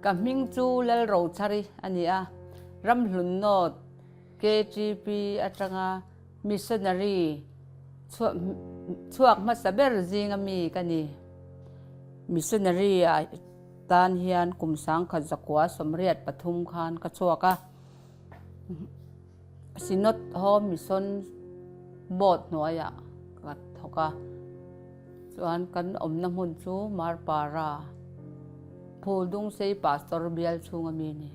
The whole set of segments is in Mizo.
Ka hming chu Lalrochhari a ni a, Ramhlun North KTP atanga missionary chhuak hmasa ber zinga mi ka ni. Missionary ah tan hian kum 1983 khan ka chhuak a, Synod Home Mission Board hnuaiah ka thawk a, chuan kan awmna hmun chu Marpara Phuldungsei Pastor bial chhunga mi a ni.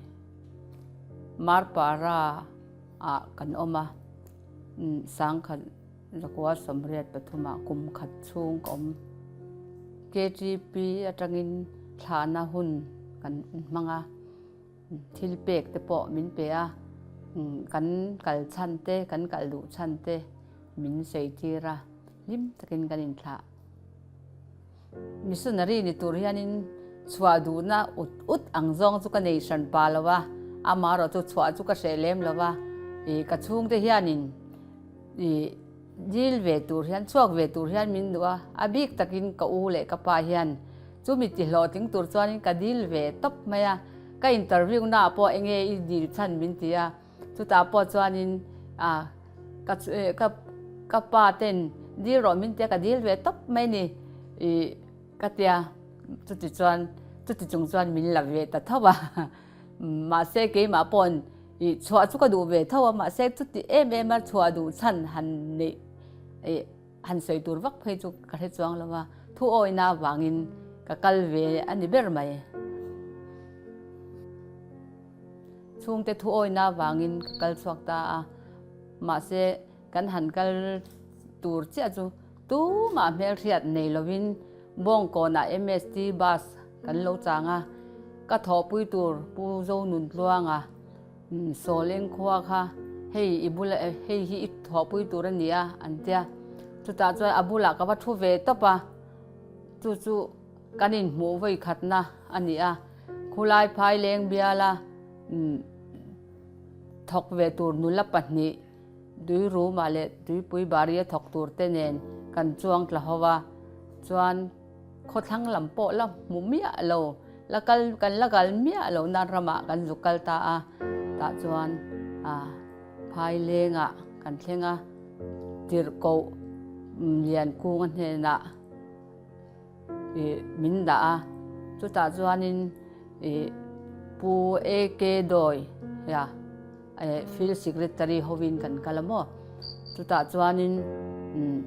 Marpara ah kan awm a, 1983 ah kum khat chhung ka awm. KTP atangin thlahna hun kan hmang a, thil pek te pawh min pe a, kan kal chhan te, kan kal duh chhan te min sawi tir a, hlim takin kan inthlah. Missionary ni tur hianin chhuah duhna ut ut ang zawng chu ka nei hran pa lo va, amaherawh chu chhuah chu ka hreh lem lo va, ih ka chhungte hianin ih dil ve tur hian chhuak ve tur hian min duh a, a bik takin ka u leh ka pa hian chumi ti hlawhtling tur chuanin ka dil ve tawp mai a, ka interview naah pawh enge i dil chhan min ti a. Chutah pawh chuanin ah ka ka ka pa ten dil rawh min tia ka dil ve tawp mai ni ih ka tia chuti chuan chuti chung chuan min la ve ta tho a mahse keimah paw'n ih chhuah chu ka duh ve tho a mahse chuti em em a chhuah duh chhan han neih ih han sawi tur vak phei chu ka hre chuang lo a thu awina avangin ka kal ve a ni ber mai. Chhungte thuawina avangin ka kal chhuak ta a, mahse kan han kal tur chiah chu tumah hmelhriat nei lovin Bawngkawnah MST bus kan lo chang a, ka thawhpui tur Pu Zonuntluanga Sawleng khua kha hei i bula hei hi i thawhpui tur a ni a an tia, chutah chuan a bulah ka va thu ve tawp a, chu chu. Kan inhmuh vawi khatna a ni a, khulai phai leng biala thawk ve tur nula pahnih Tuiruma leh Tuipui Baria thawk tur te nen kan chuang tla ho a, chuan khawthlang lam pawh la hmu miah lo, la kal kan la kal miah lo nan ramah kan zuk kal ta a, tah chuan phai lengah kan thleng a, tirhkoh Liankunga hnenah. Ih min dah a, chutah chuanin ih Pu AK Dawi hia eh Field Secretary hovin kan kal a maw, chutah chuanin umm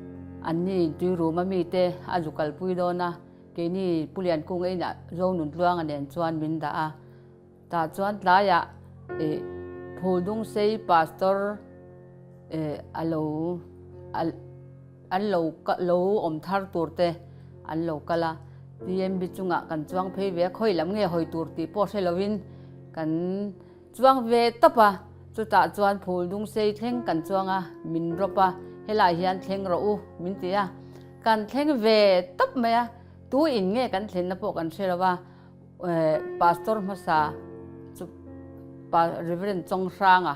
anni Tuiruma mite a zu kalpui dawn a, keini Pu Liankung einah Zonuntluanga nen chuan min dah a. Tah chuan tlaiah ih Phuldungsei Pastor eh a lo an lo lo awm thar tur te an lo kal a, TMB chungah kan chuang phei ve a, khawi lam nge hawi tur tih pawh hre lovin kan chuang ve tawp a, chutah chuan Phuldungsei thleng kan chuang a, min rawp a, helaiah hian thleng rawh u min ti a, kan thleng ve tawp mai a, tu in nge kan thlenna pawh kan hre lo va. Pastor hmasa chu Reverend Chawnghranga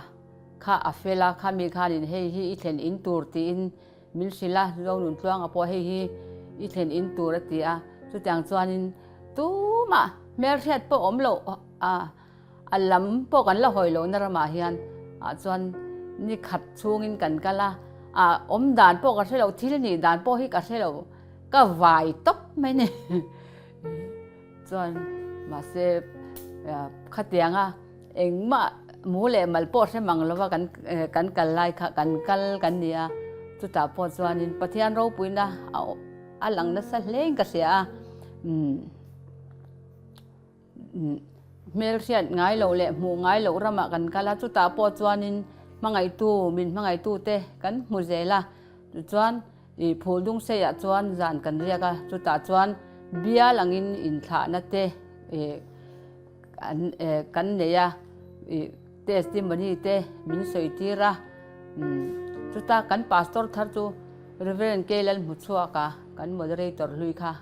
kha a fel a, khami khanin hei hi i thlen in tur tiin min hrilh a, Zonuntluanga pawh hei hi i thlen in tur a ti a, chutiang chuanin tumah hmelhriat pawh awm loh a, a lam pawh kan la hawi lohna ramah hian ah chuan ni khat chhungin kan kal a, a awm dan pawh ka hre lo, thil nih dan pawh hi ka hre lo, ka vai tawp mai ni. Chuan mahse khatianga engmah mu leh mal pawh hre mang lova kan kan kal lai kha kan kal kan ni a, chutah pawh chuanin Pathian ropuina a lang nasa hlein ka hria a. Hmelhriat ngai loh leh hmuh ngai loh ramah kan kal a, chutah pawh chuanin hmangaihtu min hmangaihtute kan hmu zel a, tichuan ih phul dung seiah chuan zan kan riak a, chutah chuan bial angin inthlahna te ih an eh kan nei a, ih testimony te min sawi tir a, chuta kan pastor thar chu Reverend K Lalhmuchhuaka kan moderator hlui kha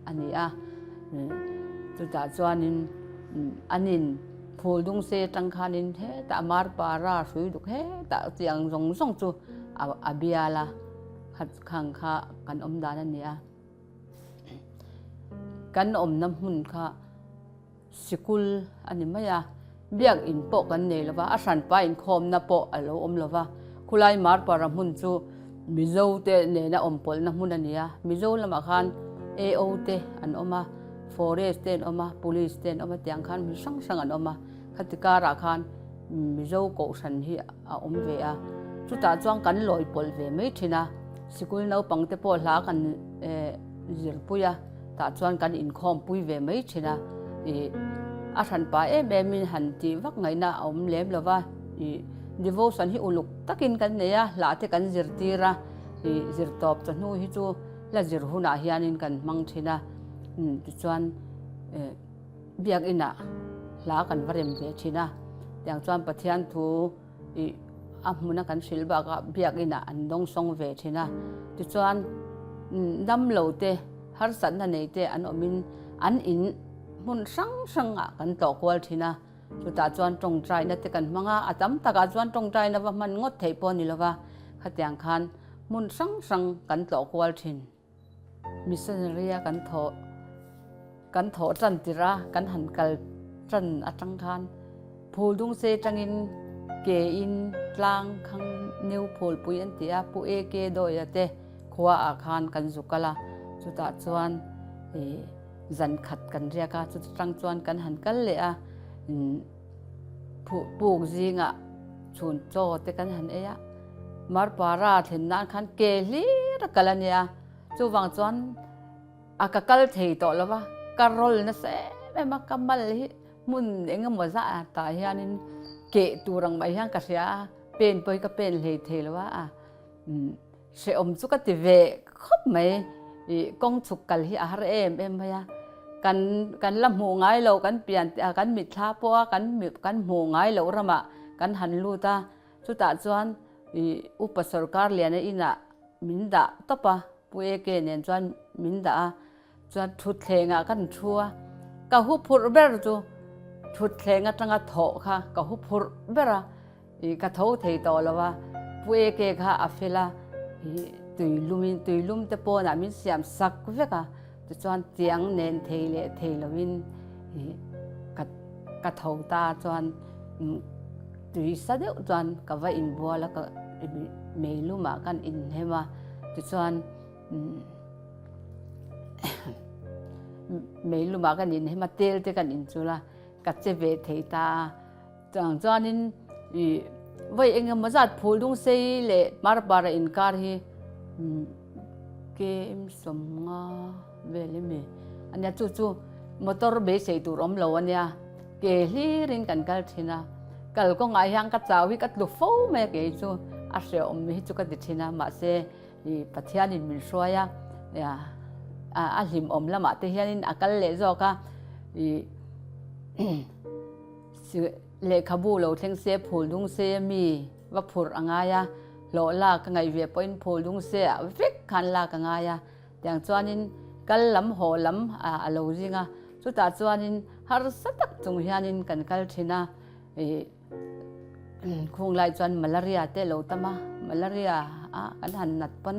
a ni a, chutah chuanin an in phul dung se atang khanin hetah Marpara hrui duk hetah chiang zawng zawng chu a bial a, khang kha kan awm dan a ni a. Kan awmna hmun kha. Sikul a ni mai a, biakinn pawh kan nei lova, a hranpa inkhawmna pawh a lo awm lova. Khulai Marpara hmun chu Mizo te nena awm pawlhna hmun a ni a, Mizo lamah khan AO te an awm a, Forest te an awm a, Police te an awm a, tiang khan hmun hrang hrang an awm a. Khati karah khan Mizo kohhran hi a awm ve a, chutah chuan kan lawi pawlh ve mai thin a, sikul naupang te pawh hla kan zirpui a. Tah chuan kan inkhawm pui ve mai thin a, ih a hranpa em em in han tih vak ngaihna a awm lem lo va, ih devotion hi uluk takin kan nei a, hlah te kan zirtir a, ih zir tawp chawhnu hi chu hla zir hunah hianin kan hmang thin a, tichuan eh biakinah hla kan va rem ve thin a, tiang chuan Pathian thu. Ih a hmuna kan hrilh bakah biakinah an dawngsawng ve thin a, tichuan damlo te harsatna nei te an awmin an in hmun hrang hrangah kan tlawh kual thin a, chutah chuan tawngtaina te kan hmang a, a tam takah chuan tawngtaina va hman ngawt theih pawh a ni lova, khatiang khan hmun hrang hrang kan tlawh kual thin. Missionary a kan thawh kan thawh tan tirh a, kan han kal tan atang khan phul dung se tangin ke in tlang khang new phulpui an ti a, Pu AK Dawia te khua ah khan kan zu kal a, chutah chuan ih zan khat kan riak a, chuta tang chuan kan han kal leh a, puk zingah chhun chaw te kan han ei a. Marpara thlen nan khan ke hlir a kal a nia, chuvang chuan a ka kal thei tawh lo va, ka rawl nasa em em a, ka mal hi hmun eng emaw zah tah hianin keh tur ang mai hian ka hria a, pen pawh hi ka pen hlei thei lo a, hrehawm chu ka ti ve khawp mai, ih kawng chhuk kal hi a har em em mai a, kan kan la hmuh ngai loh kan pian kan mitthla pawh a kan kan hmuh ngai loh ramah kan han lut a. Chutah chuan ih upa sawrkar liana inah min dah tawp a, Pu AK nen chuan min dah a, chuan thutthlengah kan thu a, ka hu phurh ber chu thutthleng atanga thawh kha ka hu phurh ber a, ih ka tho thei tawh lo a, Pu AK kha a fel a, ih tuilumin tuilum te pawnah min siam sak vek a, tichuan tiang nen thei leh thei lovin ih ka ka tho ta chuan. Tui sa deuh chuan ka va inbual a, ka meilumah kan inhem a, tichuan meilumah kan inhem a, tel te kan inchul a, ka che ve thei ta a. Chuvang chuanin ih vawi eng emaw zat phul dung sei leh Marpara inkar hi KM 50 vel emi ania, chu chu motor beisei tur awm lo ania. Ke hlirin kan kal thin a, kal kawngah hian ka chau hi ka tlu fo mai a kei chu a hrehawm hi chu ka ti thin a, mahse ih Pathianin min hruai a, a hlimawm lamah te hianin a kal leh zawk a, ih lehkhabu lo thleng se phul dung se mi va phurh a ngai a, hlawh lak ka ngaih ve pawhin phul dung se ah vek khan lak a ngai a. Tiang chuanin kal lam haw lam a lo zing a, chutah chuanin harsa tak chung hianin kan kal thin a, ih khung lai chuan malaria te a lo tam a, malaria a kan han nat pawn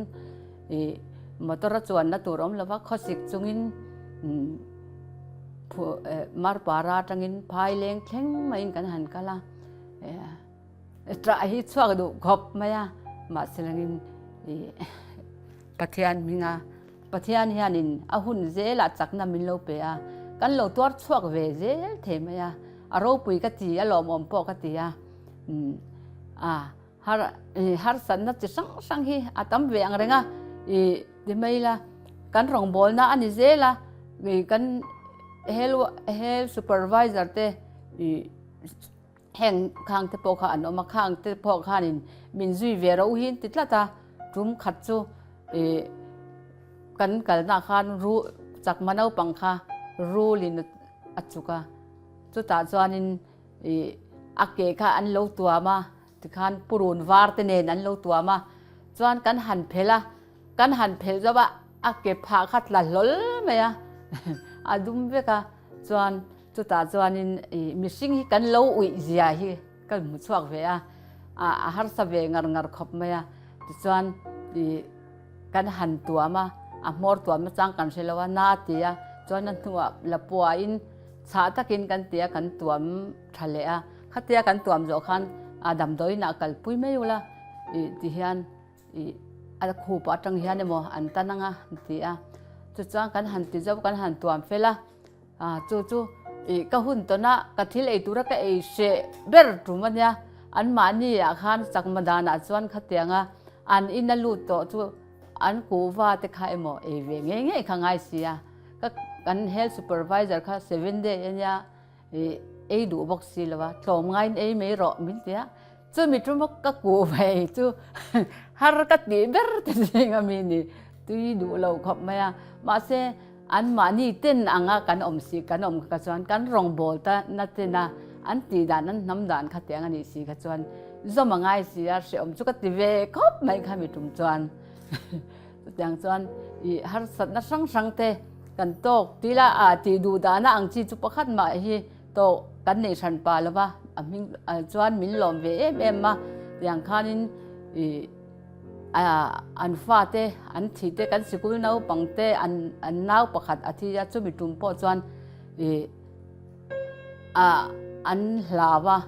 ih motor a chuanna tur awm lova khawsik chungin Marpara atangin Phaileng thleng maiin kan han kal a. Ṭah hi chhuak duh khawp mai a, mahse langin ih Pathian hminga Pathian hianin a hun zelah chakna min lo pe a, kan lo tuar chhuak ve zel thei mai a, a ropui ka ti a lawmawm pawh ka ti a, a har harsatna chi hrang hrang hi a tam ve ang reng a, ih ti mai ila kan rawngbawlna a ni zel a, ih kan hel supervisor te ih. Heng khang te pawh kha an awm a, khang te pawh khanin min zui ve ro hi an ti tlat a, tum khat chu ih kan kalnaah khan ru chakma naupang kha rulin a chuk a, chutah chuanin ih a ke kha an lo tuam a, tikhan purun var te nen an lo tuam a, chuan kan han phelh a, kan han phelh zauh a, a ke phah kha tla hlawl mai a, a dum vek a, chuan. Chutah chuanin ih mihring hi kan lo uih zia hi ka hmu chhuak ve a, a harsa ve ngar ngar khawp mai a. Tichuan ih kan han tuam a, a hmawr tuam nachang kan hre lo a, na ti a, chuan a hnuah la puain. Chhah takin kan ti a, kan tuam tha leh a. Khatia kan tuam zawh khan a damdawiinah kalpui mai ula ih ti hian ih a khup atang hian emaw an tan anga an ti a. Chuchuan kan han ti zauh kan han tuam fel a, ah chu chu ih ka hun tawn a ka thil ei tura ka ei hreh ber tum a nia. Anmahni ah khan chakma danah chuan khatianga an ina lut tawh chu an kuhva te kha emaw ei ve ngei ngei kha ngai si a. Ka kan health supervisor kha seven day a nia ih ei duh bawk si lo a, tlawm ngaiin ei mai rawh min ti a, chumi tum a ka kuh ve ei chu har ka tih ber te zing a mi ni, tui duh lo khawp mai a, mahse anmahni ten anga kan awm si kan awm kha chuan kan rawngbawl ta na ten a an tih dan an hnam dan kha tiang a nih si kha chuan zawm a ngai si a, hrehawm chu ka ti ve khawp mai kha mi tum chuan. Chutiang chuan ih harsatna hrang hrang te kan tawk tih la ah tih duh dahna ang chi chu pakhat mah hi tawh kan neih hran pah lo va, a hming chuan min lawm ve em em a, tiang khanin ih an fate an thi te kan sikul naupang te an an nau pakhat a thi a chumi tum pawh chuan ih ah an hlau a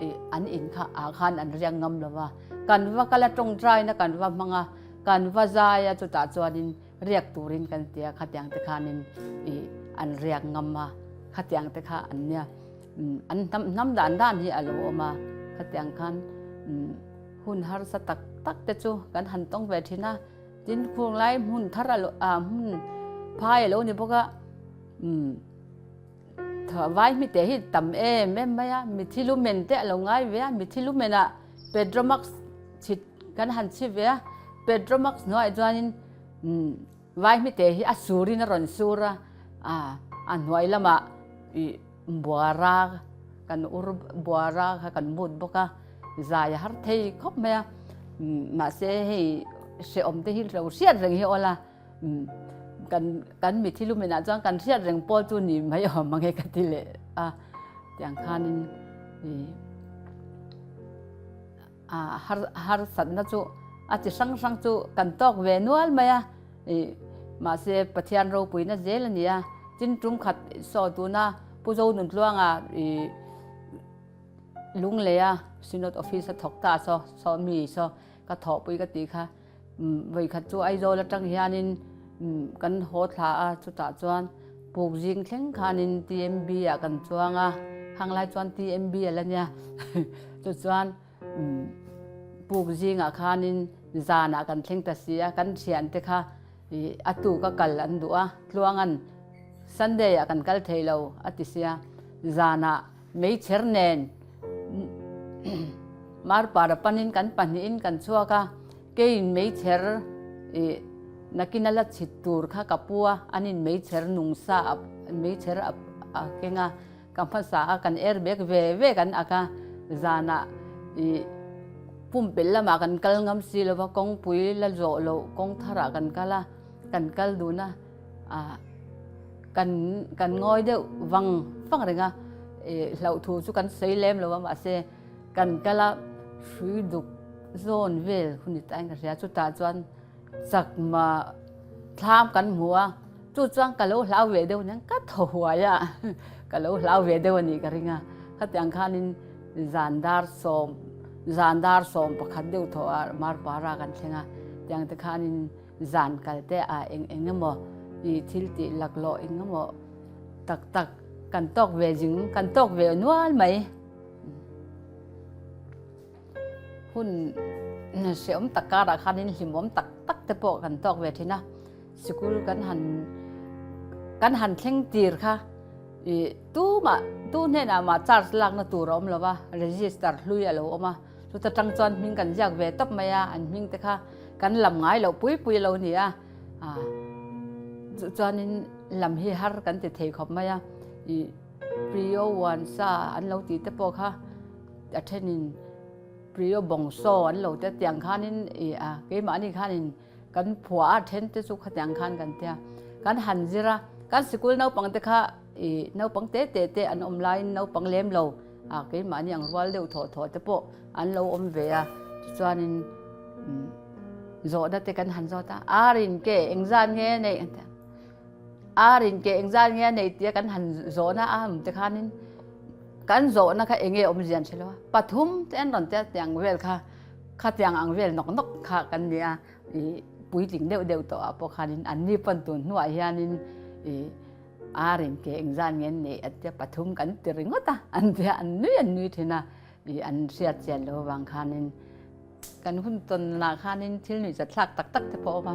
ih an in kha ah khan an riak ngam lo va, kan va kal a tawngtaina kan va hmang a. Kan va zai a chutah chuanin riak turin kan ti a, khatiang te khanin ih an riak ngam a, khatiang te kha an nia. An hnam hnam dan dan hi a lo awm a, khatiang khan hun harsa tak tak te chu kan han tawng ve thin a. Tin khung lai hmun thar a lo ah hmun phai a lo ni bawk a, vai hmite hi tam em em mai a, mithi lumen te a lo ngai ve a, mithi lumenah Petromax chhit kan han chhi ve a, Petromax hnuaiah chuanin vai hmite hi a surin a rawn sur a, a hnuai lamah ih buara kan ur buara kha kan but bawk a, zai a har thei khawp mai a, mahse hei hrehawm te hi lo hriat reng hi awl a. Kan kan mithi luminah chuan kan hriat reng pawl chu ni mai awm ang e ka ti leh a, tiang khanin ih a har harsatna chu a chi hrang hrang chu kan tawk ve nual mai a, ih mahse Pathian ropuina zel a ni a, tin tum khat saw tuna Pu Zonuntluanga ih Lungleia Synod Office a thawk ta saw saw mi saw ka thawhpui ka tih kha. Vawikhat chu Aizawl atang hianin kan haw thla a, chutah chuan Pukzing thleng khanin TMB ah kan chuang a, khang lai chuan TMB a la nia. Chuchuan Pukzingah khanin zanah kan thleng ta si a, kan thiante kha a tuka kal an duh a, Tluangan Sunday ah kan kal thei lo a ti sia, zanah Meichher nen Marpara panin kan pahnihin kan chhuak a, keiin meichher ih nakin a la chhit tur kha ka pu a, anin meichher nungsa a meichher a a keng a, ka hmasa a kan air bag ve ve kan ak a, zanah ih pumpelh lamah kan kal ngam si lo va, kawngpui la zawh loh kawng tharah kan kal a, kan kal dun a ah. Kan kan ngawi deuh vang vang reng a, ih hlauh thu chu kan sawi lem lo a mahse kan kal a hrui duk zawn vel hun ni tain ka hria chutah chuan chakma thlam kan hmu a chu chuan ka lo hlau ve deuh aniang ka thaw huai a ka lo hlau ve deuh a nih ka ring a khatiang khanin zan dar sawm zan dar sawm pakhat deuh thawh ah Marpara kan thleng a tiang te khanin Zan kal te ah eng eng emaw i thil tih laklawh eng emaw tak tak kan tawk ve zing kan tawk ve nual mai. Hun hrehawm tak karah khanin hlimawm tak tak te pawh kan tawk ve thin a. Sikul kan han kan han thleng tir kha i tumah tu hnenah mah charge lakna tur a awm lo va, register hlui a lo awm a. Chuta tang chuan hming kan ziak ve tawp mai a, an hming te kha kan lam ngai loh pui pui lo ni a, chu chuanin lam hi har kan ti thei khawp mai a, ih Prio Wansa an lo tih te pawh kha a thenin Prio Bawngsaw an lo ti a, tiang khanin ih a keimahni khanin Kan phuah a then te chu khatiang khan kan tia. Kan han zir a, kan sikul naupang te kha i naupang te te te an awm laiin naupang lem lo a keimahni ang rual deuh thawh thawh te pawh an lo awm ve a. Tichuanin zawhna te kan han zawt a, Arin ke engzat nge neih an tia. Ar in ke engzat nge a nei tia kan han zawhna a awm te khanin kan zawhna kha enge awmzia an hre lo a, pathum te an rawn tia tiang vel kha khatiang ang vel nawk nawk kha kan ni a, ih puitling deuh deuh tawh ah pawh khanin an ni pawn tun hnuah hianin ih ar in ke engzat nge an neih an tia pathum kan ti ringawt a an tia an nui an nui thin a, ih an hriat chian lo avang khanin. Kan hun tawnah khanin thil nuih zathlak tak tak te pawh a awm a,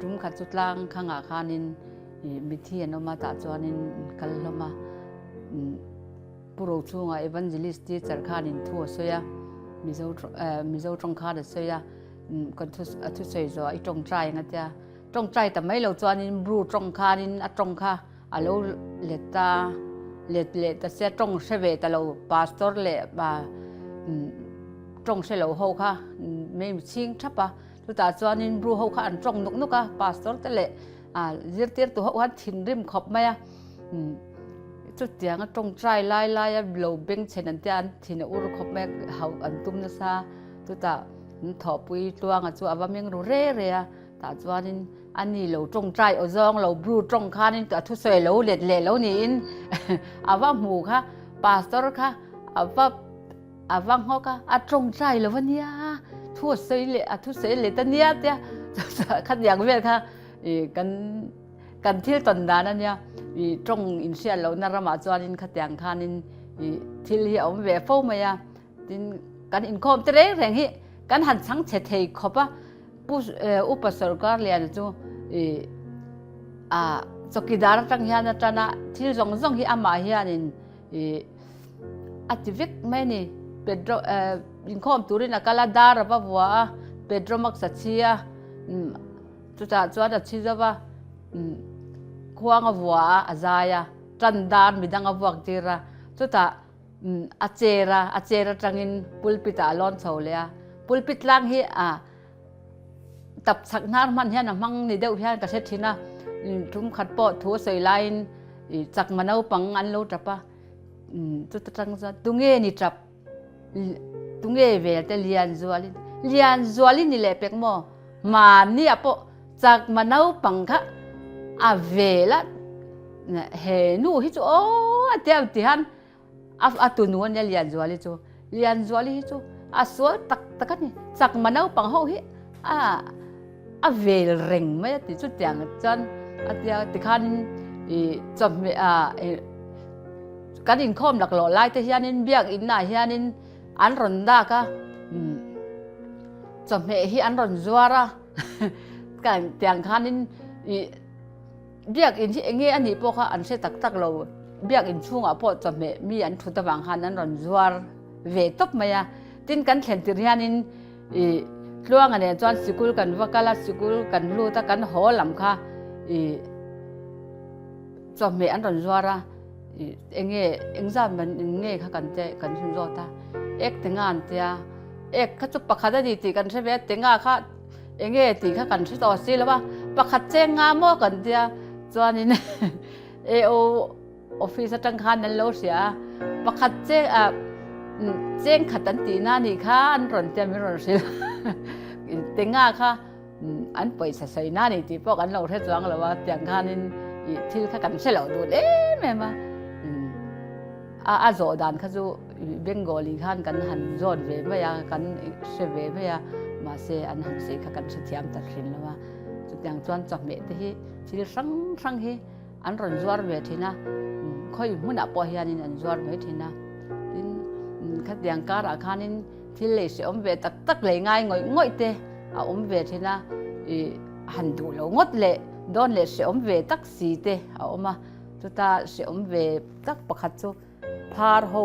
tum khat chu tlang khangah khanin mithi an awm a tah chuanin kal hlawm a, Pu Rochhunga Evangelist teacher khanin thu a sawi a, Mizo Mizo tawng khan a sawi a, kan thu a thusawi zawh i tawngtai ang a tia, tawngtai ta mai lo chuanin Bru tawng khanin a tawng kha a lo let ta let leh ta sia tawng hre ve ta lo pastor leh tawng hre lo ho kha mei chhing thap a chutah chuanin bru ho kha an tawng nuk nuk a pastor te leh zirtirtu ho khan thinrim khawp mai a chutianga tawngtai lai lai a lo bengchhen an tia an thin a ur khawp mai a hauh an tum nasa chutah an thawhpui tluanga chu a va meng ru re re a tah chuanin A ni lo tawngtai aw zawng lo bru tawng khanin a thusawi lo let leh lo niin a va hmu kha pastor kha a va a va nghawk a a tawngtai lo ania thu a sawi leh a thusawi let ania tia khatiang vel kha ih kan kan thil tawn dan ania ih tawng inhriat lohna ramah chuanin khatiang khanin ih thil hi a awm ve fo mai a. Tin, kan inkhawm te reng reng hi kan han chhang chhe thei khawp a, Pu Upa Sorkar Liana chu ih ah chawkidar atang hian a tan a, thil zawng zawng hi amah hianin ih a ti vek mai a ni. Pedro eh inkhawm turin a kal a, dar a va vua a, Pedro Max a chhi a, chutah chuan a chhi zo va, khuang a vua a, a zai a, tan dar midang a vuak tir a, chutah A chair a, a chair atangin pulpit ah a lawn chho leh a, pulpit tlang hi a tap chhak hnar hman hian a hmang ni deuh hian ka hre thin a, tum khat pawh thu a sawi laiin chakma naupang an lo tap a, chuta tang chuan tunge ni tap, tunge vel te Lianzualin, Lianzualin ni leh pek maw, mahni ah pawh chakma naupang kha a vel a. He nu hi chu aw a tia ti hian a tunu ania Lianzuali chu. Lianzuali hi chu a sual tak tak a ni. Chakma naupang ho hi a a vel reng mai a ti chutiang chuan a tia tikhanin ih chawhmeh a kan inkhawm laklawh lai te hianin biakin ah hianin an rawn dak a chawhmeh hi an rawn zuar a tiang khanin ih. Biakinn hi enge a nih pawh kha an hre tak tak lo. Biakinn chhungah pawh chawhmeh mi an thut avang khan an rawn zuar ve tawp mai a. Tin kan thlen tir hianin ih Tluanga nen chuan sikul kan va kal a, sikul kan lut a, kan haw lam kha ih chawhmeh an rawn zuar a. Ih enge engzat man nge kha kan te kan hun zawt a. Ek te nga an tia, ek kha chu pakhat a ni tih kan hre ve a, te nga kha. Enge tih kha kan hre tawh si lo a, pakhat cheng nga maw kan tia chuanin AO office atang khan an lo hria a, pakhat cheng ah cheng khat an tih na nih kha an rawn tia min rawn hrilh a, tenga kha an pawisa sawi na ni tih pawh kan lo hre chuang lo a, tiang khanin ih thil kha kan hre loh dun em em a, a zawh dan kha chu. Bengali khan kan han zawt ve mai a, kan hre ve mai a, mahse an han sawi kha kan hrethiam ta thin lo a. Chutiang chuan chawhmeh te hi thil hrang hrang hi an rawn zuar ve thin a, khawi hmunah pawh hianin an zuar mai thin a. Tin, khatiang karah khanin thil lei hrehawm ve tak tak lei ngai ngawih ngawih te a awm ve thin a, ih han duh lo ngawt leh dawn leh hrehawm ve tak si te a awm a. Chuta hrehawm ve tak pakhat chu. Phar ho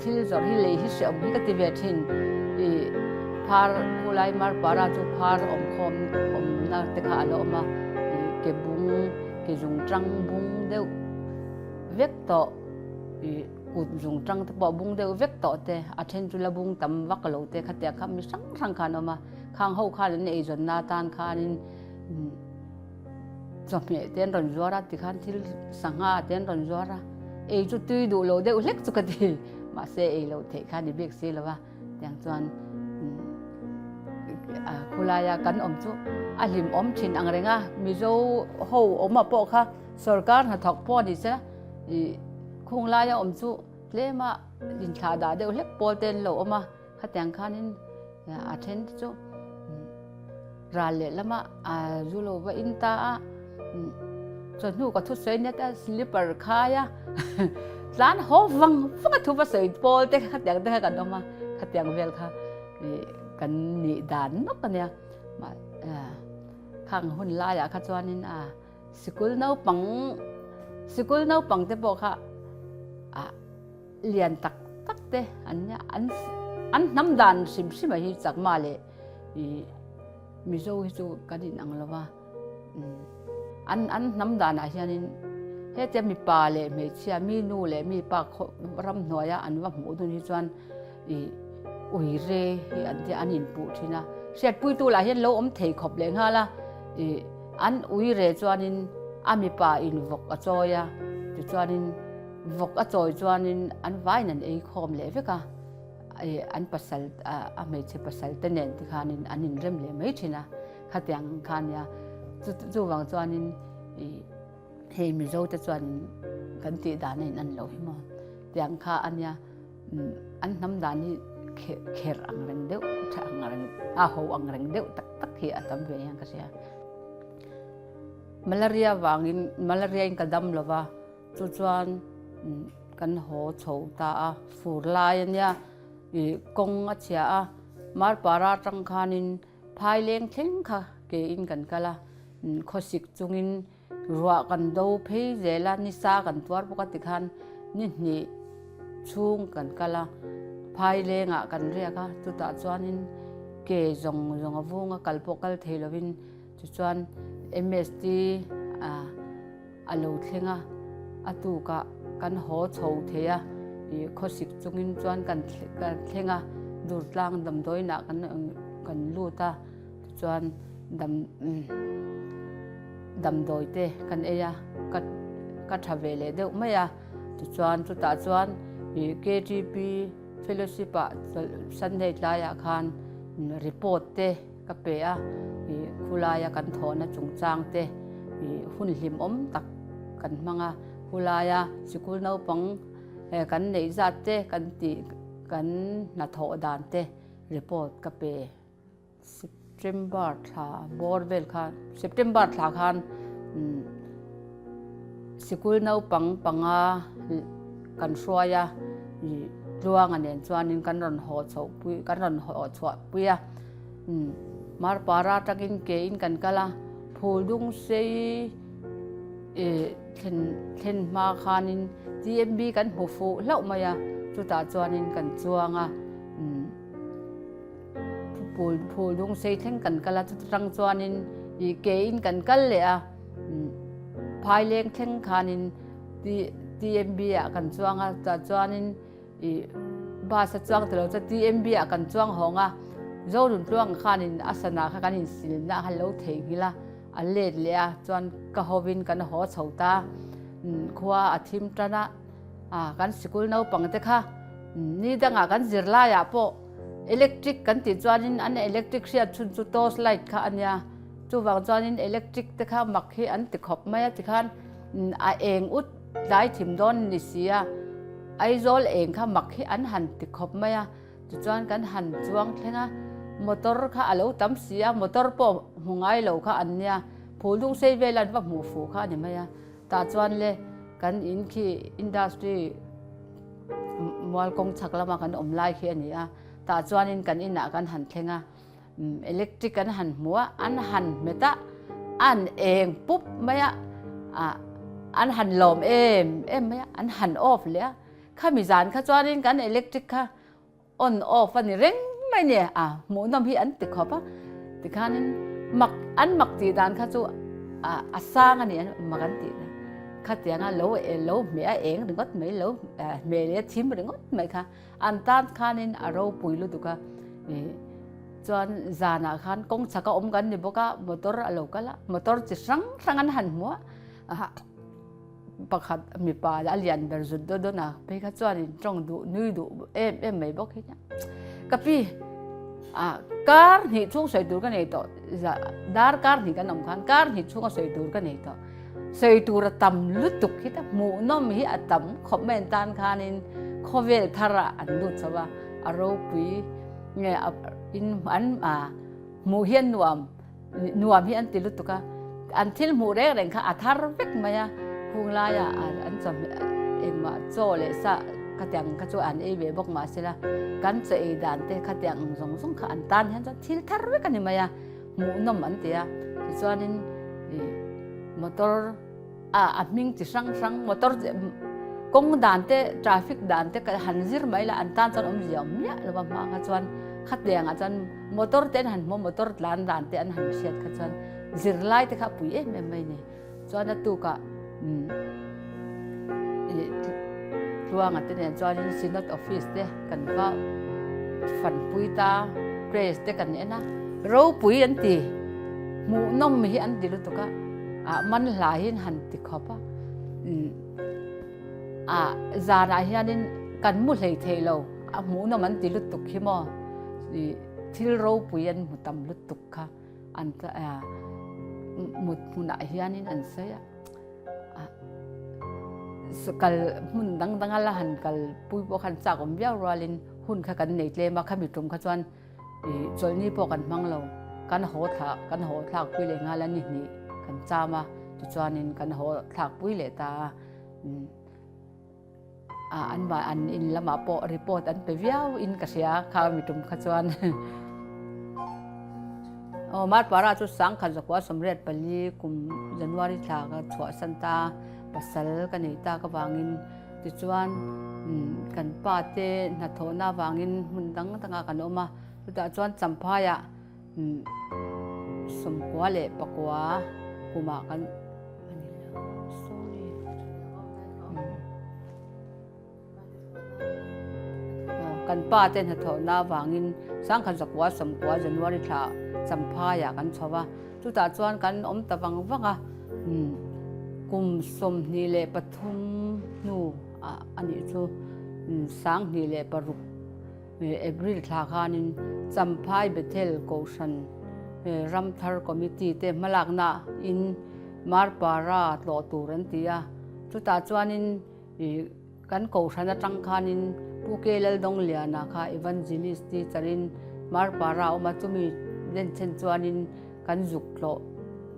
thil zawrh hi lei hi hreawm hi ka ti ve thin. I phar khulai Marpara chu phar awm khawm awmna te kha a la awm a, i ke bung ke zung tang bung deuh vek tawh, i kut zung tang te pawh bung deuh vek tawh te, a then chu la bung tam vak lo te khatia kha mi hrang hrang khan a awm a, khang ho khan an eizawnna atan khanin. Chawhmeh te an rawn zuar a tikhan thil sangha te an rawn zuar a, ei chu tui duh lo deuh hlek chu ka ti, mahse ei loh theih kha ni bik si lo va, tiang chuan khulaia kan awm chu a hlimawm thin ang reng a, Mizo ho awma pawh kha. Sorkar hnathawk pawh ni se ih khung laia awm chu tlema inthlah dah deuh hlek pawl te an lo awm a, khatiang khanin a then te chu ral leh lama a zu lo va in ta a, chawhnu ka thusawi nia te slipper khai a tlan haw vang vang a thu va sawi pawl te khatiang te kha kan awm a, khatiang vel kha ih kan nih dan nawk a nia khang hun laiah kha chuanin a. Sikul naupang sikul naupang te pawh kha ah lian tak tak te an nia an an hnam dan hrim hrim ah hi chakma leh ih Mizo hi chu kan in ang lo va an an hnam dan ah hianin hetia mipa leh hmeichhia mi nu leh mi pa khaw ramhnuaia an va hmuh dun hi chuan ih ui re hi an tia an inpuh thin a, hriatpuitu lah hian lo awm thei khawp leh nghal a, ih an ui re chuanin a mipa in vawk a chawi a, tichuanin vawk a chawi chuanin an vaiin an ei khawm leh vek a, ih an pasal a hmeichhe pasal te nen tikhanin an inrem leh mai thin a, khatiang ang kha ania chu chuvang chuanin ih. Hei Mizo te chuan kan tih dan a in an lo hi maw tiang kha a nia an hnam dan hi kher ang reng deuh tha ang reng a ho ang reng deuh tak tak hi a tam ve hian ka hria. Malaria vangin malaria in ka dam lo va chu chuan kan haw chho ta a fur lai a nia ih kawng a chhia a Marpara atang khanin Phaileng thleng kha ke in kan kal a, khawsik chungin ruah kan do phei zel a, nisa kan tuar bawk a tikhan ni hnih chhung kan kal a, Phailengah kan riak a, chutah chuanin ke zawng zawng a vung a, kal pawh kal thei lovin tichuan MST a lo thleng a, a tukah kan haw chho thei a, ih khawsik chungin chuan kan thleng a, Durtlang damdawiinah kan kan lut a, tichuan dam damdawi te kan ei a, ka ka tha ve leh deuh mai a, tichuan chutah chuan ih KTP fellowship ah Sunday tlaiah khan report te. Ka pe a, ih khulaia kan thawhna chungchang te ih hun hlimawm tak kan hmang a, khulaia sikul naupang kan neih zat te kan tih kan hnathawh dan te report ka pe. September thla bawr vel khan September thla khan sikul naupang panga kan hruai a, ih Tluanga nen chuanin kan rawn haw chhoh pui kan rawn haw chhuah pui a. Marpara atangin ke in kan kal a, phul dung sei ih thlen thlen hma khanin TMB kan hmu fuh hlauh mai a, chutah chuanin kan chuang a, phul phul dung sei thleng kan kal a, chuta tang chuanin ih ke in kan kal leh a, phaileng thleng khanin TMB ah kan chuang a, chutah chuanin. I bus a chuang tilo chuan TMB ah kan chuang hawng a, Zoruntluang khanin a sana kha kan insilna a lo theihnghilh a, a let leh a, chuan ka hovin kan haw chho ta, khua a thim tan a, kan sikul naupang te kha ni dangah kan zirlaiah pawh electric kan tih chuanin an electric hriat chhun chu torch light kha a nia, chuvang chuanin electric te kha mak hi an ti khawp mai a tikhan a eng ut. Tlai thim dawn ni si a, Aizawl eng kha mak hi an han ti khawp mai a, tichuan kan han chuang thleng a, motor kha a lo tam si a, motor pawh hmu ngai lo kha an nia, phul dung sei vel an va hmuh fuh kha a ni mai a, tah chuan le kan in khi industry mual kawng chhak lama kan awm lai khi a ni a, tah chuanin kan inah kan han thleng a. Electric an han hmu a, an han hmet a, an eng pup mai a, an han lawm em em mai a, an han off leh a. Khami zan kha chuanin kan electric kha on off a ni reng mai ni, a hmuhnawm hi an ti khawp a. Tikhanin mak an mak tih dan kha chu a sang a ni, mak an tih dan. Khatianga lo lo hmeh a eng ringawt mai, lo hmeh leh a thim ringawt mai kha. An tan khanin a ropui lutuk a, chuan zanah khan kawng chhaka awm kan ni bawk a, motor a lo kal a, motor chi hrang hrang an han hmu a, pakhat mipa a lian ber zut dawt dawn a, phei kha chuanin tawng duh nui duh em em mai bawk hi nia. Ka pi kar hnih chhung sawi tur ka nei tawh, dar kar hnih kan awm khan kar hnih chhunga sawi tur ka nei tawh. Sawi tur a tam lutuk hi ta hmuhnawm hi a tam khawp mai an tan khanin khawvel tharah an lut chho a, a ropui nge in an hmuh hi an nuam nuam hi an ti lutuk a, an thil hmuh reng reng kha a thar vek mai a, khung laia an chawhmeh engmah chaw leh sa khatiang kha chu an ei ve bawk mahsela kan chaw ei dan te khatiang ang zawng zawng kha an tan hian chuan thil thar vek a ni mai a. Hmuhnawm an ti a, tichuanin ih motor a a hming chi hrang hrang motor kawng dan te traffic dan te ka han zir mai la an tan chuan awmzia awm miah lo va hma kha chuan khatiang ah chuan motor te an han hmu a motor tlan dan te an han hriat kha chuan zirlai te kha a pui em em mai a ni. Chuan a tukah ih Tluanga te nen chuanin Synod Office te kan va fanpui ta, press te kan en a, ropui an ti, hmuhnawm hi an ti lutuk a, ah man hla hi an han ti khawp a, ah zanah hianin kan mu hlei thei lo, a hmuhnawm an ti lutuk hi maw, ih thil ropui an hmu tam lutuk kha. An mut hmunah hianin an sawi a, kal hmun dang danga la han kal pui pawh khan chak awm viau rualin hun kha kan nei tlem a, khami tum kha chuan chawlhni pawh kan hmang lo, kan haw thla kan haw thlak pui leh nghal a ni hnih kan cham a, tichuanin kan haw thlak pui leh ta a. An mah an in lamah pawh report an pe viau in ka hria kha mi tum kha chuan. Aw Marpara chu sangkhat zakua 84 kum January thla ka chhuah san ta pasal ka nei tak avangin tichuan kan pa te hnathawhna avangin hmun dang dangah kan awm a chutah chuan Champhaiah 99 kumah kan Kan pa te hnathawhna avangin 1990 January thla Champhaiah kan chho a, chutah chuan kan awm ta vang vang a, kum 23 hnu a nih chu 2006 April thla khanin Champhai Bethel Kohhran Ramthar Committee te hmalakna in Marpara tlawh tur an ti a, chutah chuanin kan Kohhran atang khanin Pu K Laldawngliana kha Evangelist teacher in Marpara a awm a, chumi lenchen chuanin kan zuk tlawh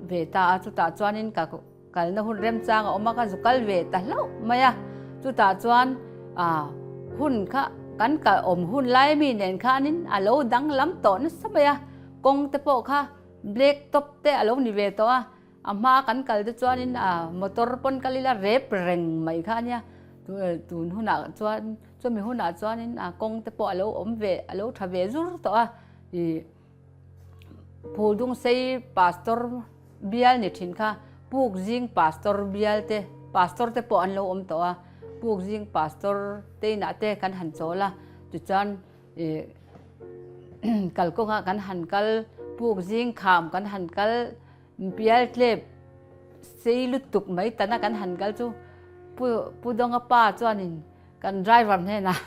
ve ta a, chutah chuanin ka Kalna hun remchang a awm a, ka zu kal ve ta hlauh mai a. Chutah chuan hun kha kan kal awm hun lai mi nen khanin a lo danglam tawh nasa mai a. Kawng te pawh kha black top te a lo ni ve tawh a. A hma kan kal te chuanin motor pawn kal ila rep reng mai kha a nia. Tun hunah chuan chumi hunah chuanin kawng te pawh a lo awm ve a lo tha ve zur tawh a. Phuldungsei pastor bial ni thin kha Pukzing pastor bial te pastor te pawh an lo awm tawh a, Pukzing pastor te inah te kan han chawl a, tichuan ih kalkawngah kan han kal Pukzing kham kan han kal bial tlep sei lutuk mai tana kan han kal chu Pu Pu Dawnga pa chuanin kan driver hnenah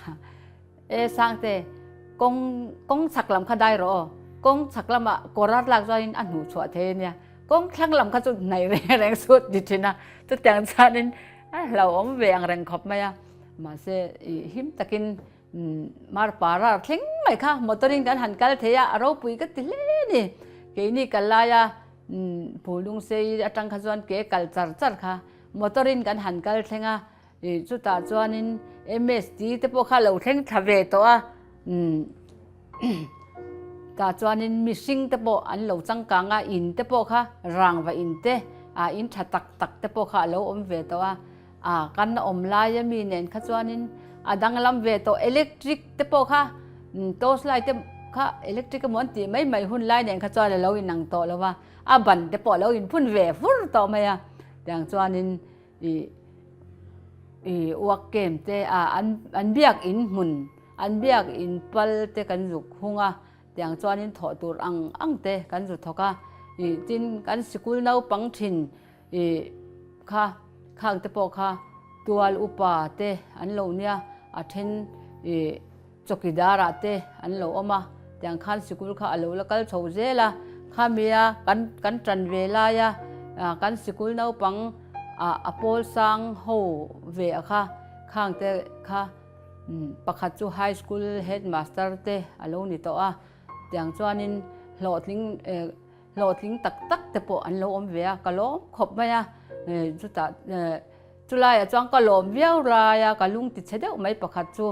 E Sangte, kawng kawng chhak lam kha dai rawh aw, kawng chhak lamah kawr a tlak chuanin a hnuh chhuah thei a nia, kawng thlang lam kha chu hnaih reng reng sut ti thin a, chutiang chuanin a hlauhawm ve ang reng khawp mai a, mahse ih him takin Marpara thleng mai kha motor in kan han kal thei a, a ropui ka ti hle a ni, keini kal laia Phulungsei atang kha chuan ke kal char char kha motor in kan han kal thleng a. Ih chutah chuanin MST te pawh kha lo thleng thla ve tawh a, umm tah chuanin mihring te pawh an lo changkang a, in te pawh kha rangva in te ah in tha tak tak te pawh kha a lo awm ve tawh a, ah kan awm lai a mi nen kha chuanin a danglam ve tawh electric te pawh kha torch light te kha electric emaw an tih mai mai hun lai nen kha chuan a lo inang tawh lo va, a ban te pawh a lo inphun ve fur tawh mai a, tiang chuanin. Ih ih uak kem te a an an biak in hmun an biak in pal te kan zuk hung a tiang chuanin thawh tur ang ang te kan zu thawk a ih tin kan sikul naupang thin ih kha khang te pawh kha tual upa te an lo nia a then ih Chawkidar ah te an lo awm a, tiang khan sikul kha a lo la kal chho zel a, khami a kan kan tan ve lai a, kan sikul naupang A pawl sang ho ve a kha, khang te kha pakhat chu high school headmaster te a lo ni tawh a, tiang chuanin hlawhtling hlawhtling tak tak te pawh an lo awm ve a, ka lawm khawp mai a, chutah chulaiah chuan ka lawm viau lai a, ka lung ti chhe deuh mai pakhat chu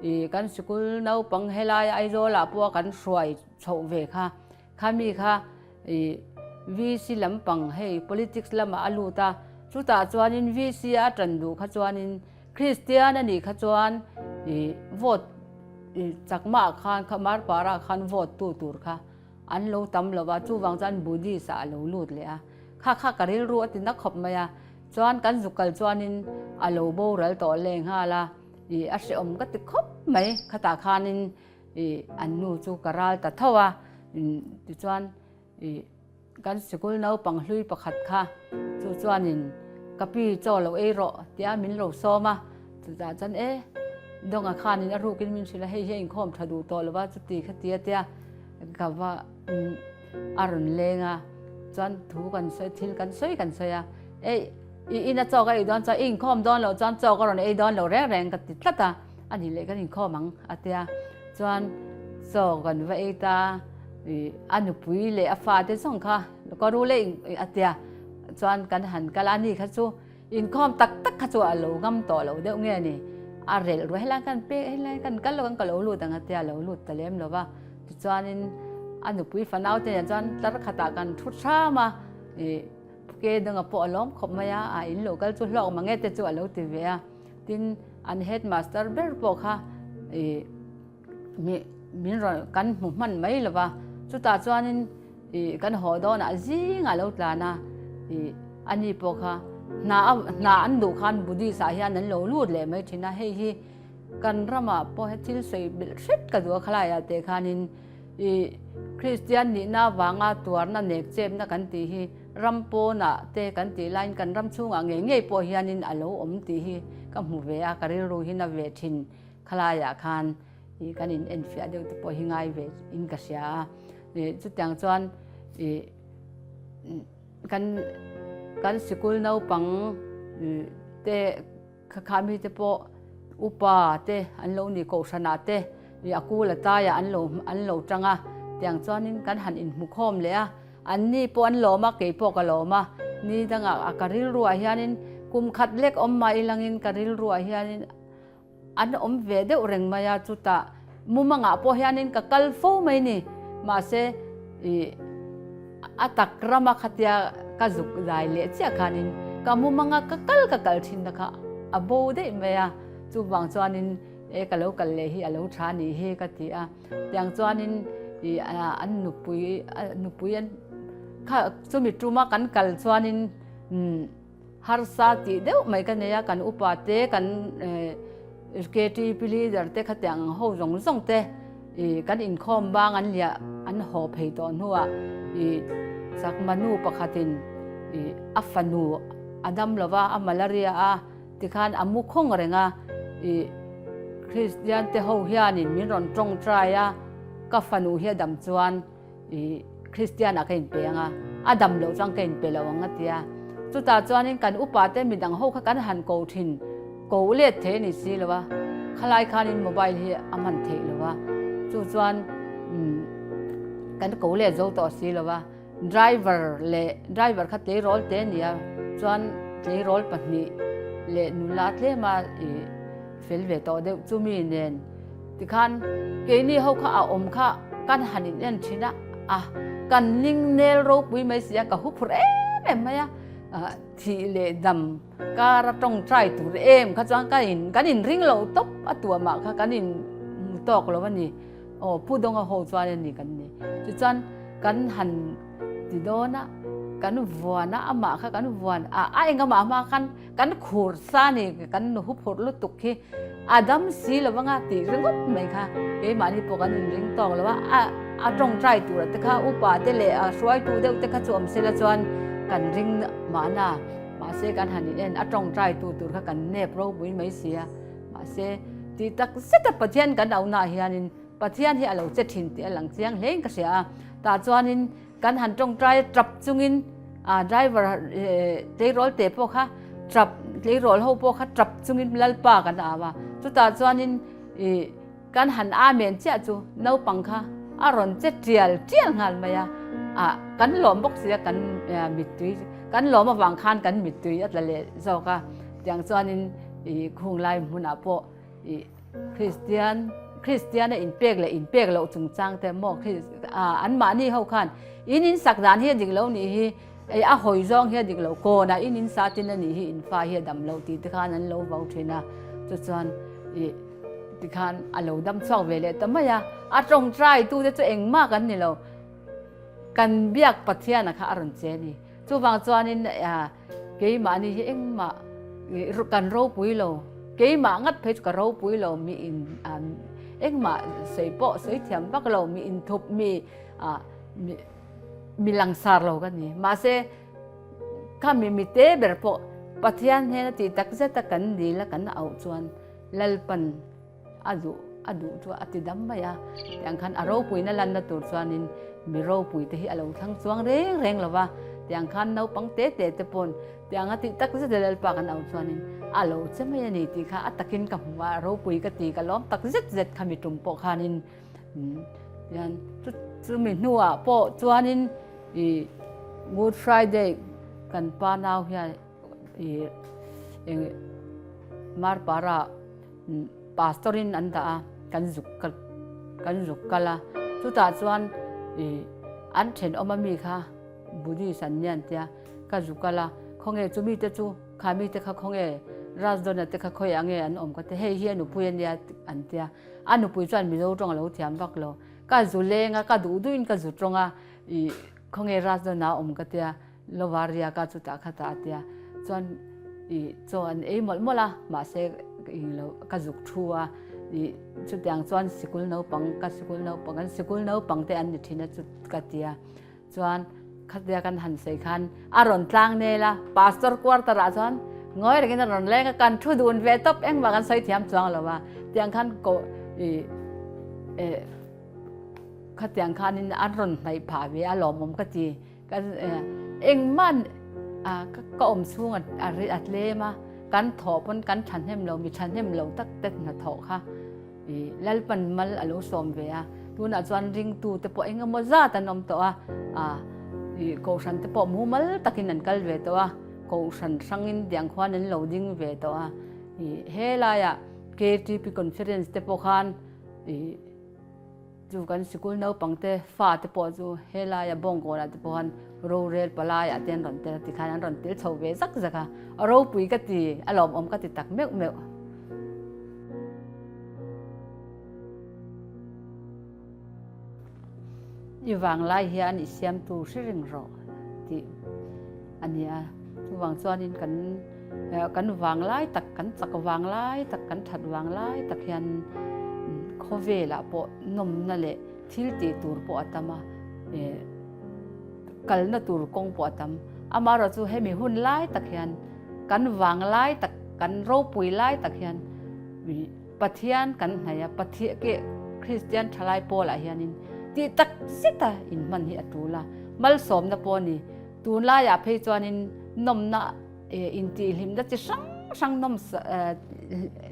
ih kan sikul naupang helai Aizawlah pawh a kan hruai chhoh ve kha, khami kha ih VC lampang hei politics lamah a lut a, chutah chuanin VC a tan duh kha chuanin Kristian a nih kha chuan ih vote ih chakmaah khan kha Marpara khan vote tu tur kha. An lo tam lo va, chuvang chuan Buddhist ah a lo lut leh a. Kha kha ka rilru a ti na khawp mai a. Chuan kan zuk kal chuanin a lo boral tawh leh nghal a, ih a hrehawm ka ti khawp mai. Khatah khanin ih an nu chu ka ral ta tho a, tichuan ih kan sikul naupang hlui pakhat kha chu chuanin ka pi chaw lo ei rawh tia min lo sawm a. Chutah chuan e Dawnga khanin a rukin min hrilh a, hei hi a inkhawm tha duh tawh lo va, chuti kha tia tia ka va a rawn leng a, chuan thu kan sawi thil kan sawi kan sawi a, ei i ina chaw ka ei dawn chuan i inkhawm dawn loh chuan chaw ka rawn ei dawn lo reng reng ka ti tlat a, a nih leh kan inkhawm ang a tia, chuan chaw kan va ei ta ih a nupui leh a fate zawng kha ka ru leh a tia, chuan kan han kal a, ani kha chu. Inkhawm tak tak kha chu a lo ngam tawh lo deuh nge ni? A relh ruai helai kan pek helai kan kal lo kan ka lo lut ang a tia a lo lut ta lem lo va. Tichuanin a nupui fanau te nen chuan tlar khatah kan thu hram a, ih ke danga pawh a lawm khawp mai a, a in lo kal chu hlawk mang e te chu a lo ti ve a. Tin an headmaster ber pawh kha ih mi min rawn kan hmu hman mai lo va, chutah chuanin ih kan haw dawnah zingah lo tlan a, ih ani pawh kha hna a hna an duh khan Buddhist ah hian an lo lut leh mai thin a, hei hi kan ramah pawh he thil sawi belh hret ka duh a khalaiah teh khanin ih Kristian nihna avanga tuarna nek chepna kan tih hi ram pawnah te kan tih laiin kan ram chhungah ngei ngei pawh hianin a lo awm tih hi ka hmu ve a, ka rilru hi na ve thin. Khalaiah khan ih kan in enfiah deuh te pawh hi ngai ve in ka hria a, ih chutiang chuan ih kan kan sikul naupang te kha kha mi te pawh upa te an lo ni kohhranah te ih a kul a taiah an lo an lo tang a, tiang chuanin kan han inhmukhawm leh a, an ni pawh an lawm a kei pawh ka lawm a, ni dangah a ka rilruah hianin kum khat lek awm mah ilangin ka rilruah hianin. An awm ve deuh reng mai a, chutah mumangah pawh hianin ka kal fo mai ni. Mahse, ih a tak rama khatia ka zuk zai leh chiah khanin ka mumanga ka kal ka kal thin na kha a bo daih mai a, chuvang chuanin e ka lo kal leh hi a lo tha nih hi ka ti a. Tiang chuanin ih an nupui nupui an kha chumi tuma kan kal chuanin umm. Harsa tih deuh mai ka nei a, kan upa te, kan KTP leader te khatiang ang ho zawng zawng te ih kan inkhawm bang an liah an haw phei tawh hnuah ih chakma nu pakhatin ih a fanu a dam lo va, a malaria a tikhan a mu khawng reng a, ih Kristian te ho hianin min rawn tawngtai a, ka fanu hi a dam chuan. I Kristian ah ka inpe ang a, a dam loh chuan ka inpe lo ang a ti a. Chutah chuanin kan upa te midang ho kha kan han ko thin, ko let thei a ni si lo a, khalai khanin mobile hi a hman theih lo a, chu chuan kan ko let zo tawh si lo a, driver leh driver kha tleirawl te a ni a, chuan tleirawl pahnih leh nula tlema i fel ve tawh deuh chumi nen. Tikhan keini ho kha a awm kha kan han in en thin a, a kan ning nel ropui mai si a, ka hu phur em em mai a, thih leh dam kar a tawngtai tur em kha chuan ka in kan in ring lo tawp a tuamah kha kan in hmu tawk lo a ni, aw Pu Dawnga ho chuan a ni kan ni. Tichuan kan han ti dawn a, kan vuan a, amah kha kan vuan a, a engamah hma khan Kan khur sa ni kan nu huphurh lutuk hi a dam si lo anga tih ringawt mai kha keimahni pawh kan inring tawk lo a, a tawngtai tura te kha upa te leh a hruaitu deuh te kha chu awm sela chuan kan ring mahna mahse kan han in en a tawngtai tu tur kha kan nep ropui mai si a mahse tih tak zeta Pathian kan auhnaah hianin Pathian hi a lo che thin tih a lang chiang hlein ka hria a tah chuanin Kan han tawngtai tap chungin driver tleirawl te pawh kha Tap tleirawl ho pawh kha tap chungin Lalpa kan au a, chutah chuanin ih kan han amen chiah chu naupang kha a rawn che tial tial nghal mai a, ah kan lawm bawk si a kan mittui kan lawm avang khan kan mittui a tla leh zawk a, tiang chuanin ih khunglai hmunah pawh ih Kristian Kristiana inpek leh inpek loh chungchang te maw anmahni ho khan in insak dan hi a dik lo nih hi. Ei a hawi zawng hi a dik lo, kawnah in in sa tin a nih hi in fa hi a dam lo tih te khan an lo vau thin a, chuchuan ih tikhan a lo dam chhuak ve leh ta mai a, a tawngtai tu te chu engmah kan ni lo, kan biak Pathiana kha a rawn che a ni. Chuvang chuanin keimahni hi engmah kan ropui lo, keimah ngat phei chu ka ropui lo, mi in engmah sawi pawh sawi thiam vak lo, mi inthup mi ah mi. Mi langsar lo ka ni. Mahse, kha mi mite ber pawh Pathian hnena tih tak zeta kan dil a kan auh chuan Lalpan a duh a duh chu a ti dam mai a. Tiang khan a ropuina lanna tur chuanin mi ropui te hi a lo thlang chuang reng reng lo va. Tiang khan naupang te te te pawn tiang a tih tak zeta Lalpa kan auh chuanin a lo che mai a ni tih kha a takin ka hmu a, a ropui ka ti ka lawm tak zet zet kha mi tum pawh khanin Tian chumi hnuah pawh chuanin ih Good Friday kan pa nau hian ih eng Marpara pastor in an dah a kan zuk kal kan zuk kal a chutah chuan ih an thenawm ami kha Buddhist an nia an tia ka zuk kal a khawnge chumi te chu kha mite kha khawnge Rasdawna te kha khawiah nge an awm ka ti hei hi a nupui a nia an tia. A nupui chuan Mizo tawng a lo thiam vak lo. Ka zu leng a, ka duh duhin ka zu tawng a, ih khawnge Rajdana a awm ka tia, Lova riak a chutah khatah a tia. Chuan ih chaw an ei mawlh mawlh a, mahse ih lo ka zuk thu a, ih chutiang chuan sikul naupang ka sikul naupang kan sikul naupang te an ni thin a chu ka tia. Chuan khatia kan han sawi khan a rawn tlang nel a, pastor quarter ah chuan ngawi rengin a rawn leng a, kan thu dun ve tawp engmah kan sawi thiam chuang lo a, tiang khan ko ih eh khatiang khanin an rawn hnaih phah ve a lawmawm ka ti, kan engmah ka awm chhung a tlem a, kan thawh pawn kan thahnem lo mi thahnem lo tak te hnathawh kha. I Lalpan mal a lo sawm ve a, tunah chuan ringtu te pawh eng emaw zat an awm tawh a, ah i kohhran te pawh mumal takin an kal ve tawh a, kohhran hrangin tiang khuan an lo ding ve tawh a, i helaiah KTP conference te pawh khan i chu kan sikul naupang te fa te pawh chu helaia Bawngkawnah te pawh khan rorel palaiah te an rawn tel a tikhan an rawn tel chho ve zak zak a, a ropui ka ti a lawmawm ka ti tak meuh meuh. I vanglai hian i siamtu hre reng rawh tih a ni a, chuvang chuanin kan kan vanglai tak, kan chak vanglai tak, kan that vanglai tak hian khawvelah pawh nawmna leh thil tih tur pawh a tam a, kalna tur kawng pawh a tam. Amaherawhchu hemi hun lai tak hian kan vanglai tak, kan ropui lai tak hian Pathian kan hnaih a, Pathian ke Kristian thalai pawlah hianin tih tak zeta inhman hi a tul a, malsawmna pawh a ni. Tunlaiah phei chuanin nawmna intihhlimna chi hrang hrang nawm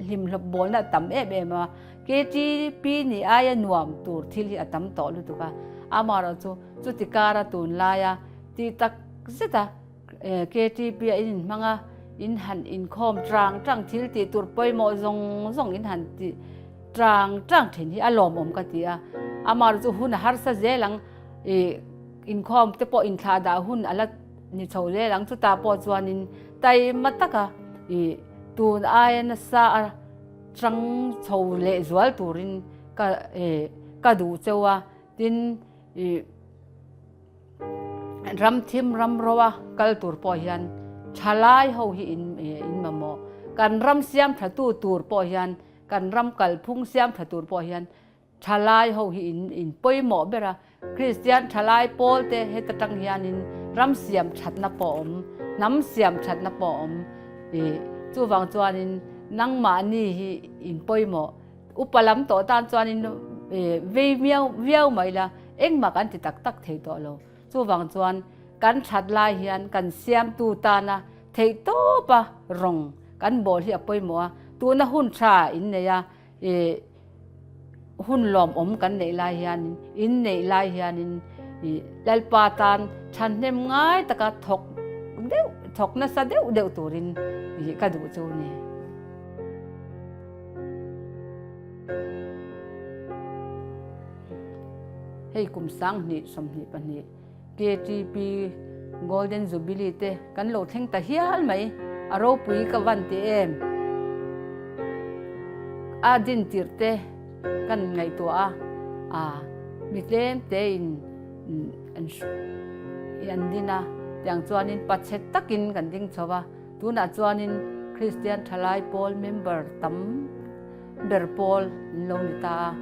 hlimhlawp bawlna a tam em em a, KTP nih aia nuam tur thil hi a tam tawh lutuk a, amaherawhchu chuti kara tunlaia tih tak zeta KTP a in inhmang a, in han inkhawm tang tang thil tih tur pawimawh zawng zawng in han ti tang tang thin hi a lawmawm ka ti a, amaherawhchu hun a harsa zel ang ih inkhawm te pawh inthlah dah hun a la ni chho zel ang chutah pawh chuanin taima taka ih tun aia nasa a chang chho leh zual turin ka ih ka duh cheu a, tin ih. Ram thim ram roa kal tur pawh hian thalai ho hi in in mamawh. Kan ram siam tha tu tur pawh hian, kan ram kalphung siam tha tur pawh hian thalai ho hi in in pawimawh ber a. Kristian thalai pawl te heta tang hianin ram siam thatna pawh a awm, hnam siam thatna pawh a awm. Ih chuvang chuanin nangmahni hi in pawimawh. Upa lam tawh tan chuanin vei miau viau mai la, engmah kan ti tak tak thei tawh lo. Chuvang chuan kan that lai hian kan siamtu tana Theihtawpa rawng kan bawl hi a pawimawh a, tuna hun tha in nei a, ih hun lawmawm kan neih lai hianin, in neih lai hianin ih Lalpa tan thahnem ngai taka thawk deuh, thawk nasa deuh deuh turin ih ka duh chu ni. Hei kum 20 22. KTP Golden Jubilee te kan lo thleng ta hial mai, a ropui ka van ti em? A din tirh te kan ngaihtuah a, a mi tlem te in an an din a, tiang chuanin pachhe takin kan ding chho a, tunah chuanin Kristian Thalai Pawl member tam ber pawl an lo ni ta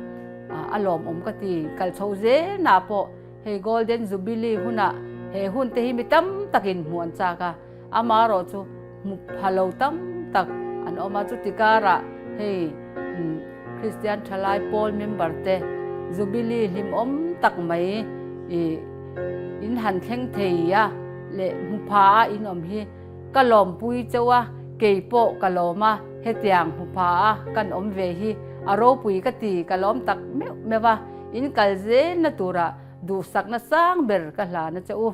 a, a lawmawm ka ti, kal chho zelnah pawh Hei Golden Jubilee hunah he hun te hi mi tam takin hmuh an chak a, amaherawh chu hmu pha lo tam tak an awm a, chuti karah hei Kristian Thalai Pawl member te Jubilee hlimawm tak mai ih in han thleng thei a leh hmu pha a in awm hi ka lawmpui chauh a, kei pawh ka lawm a, hetiang hmu pha a kan awm ve hi a ropui ka ti ka lawm tak meuh meuh a. In kal zelna turah duhsakna sang ber ka hlan a che u.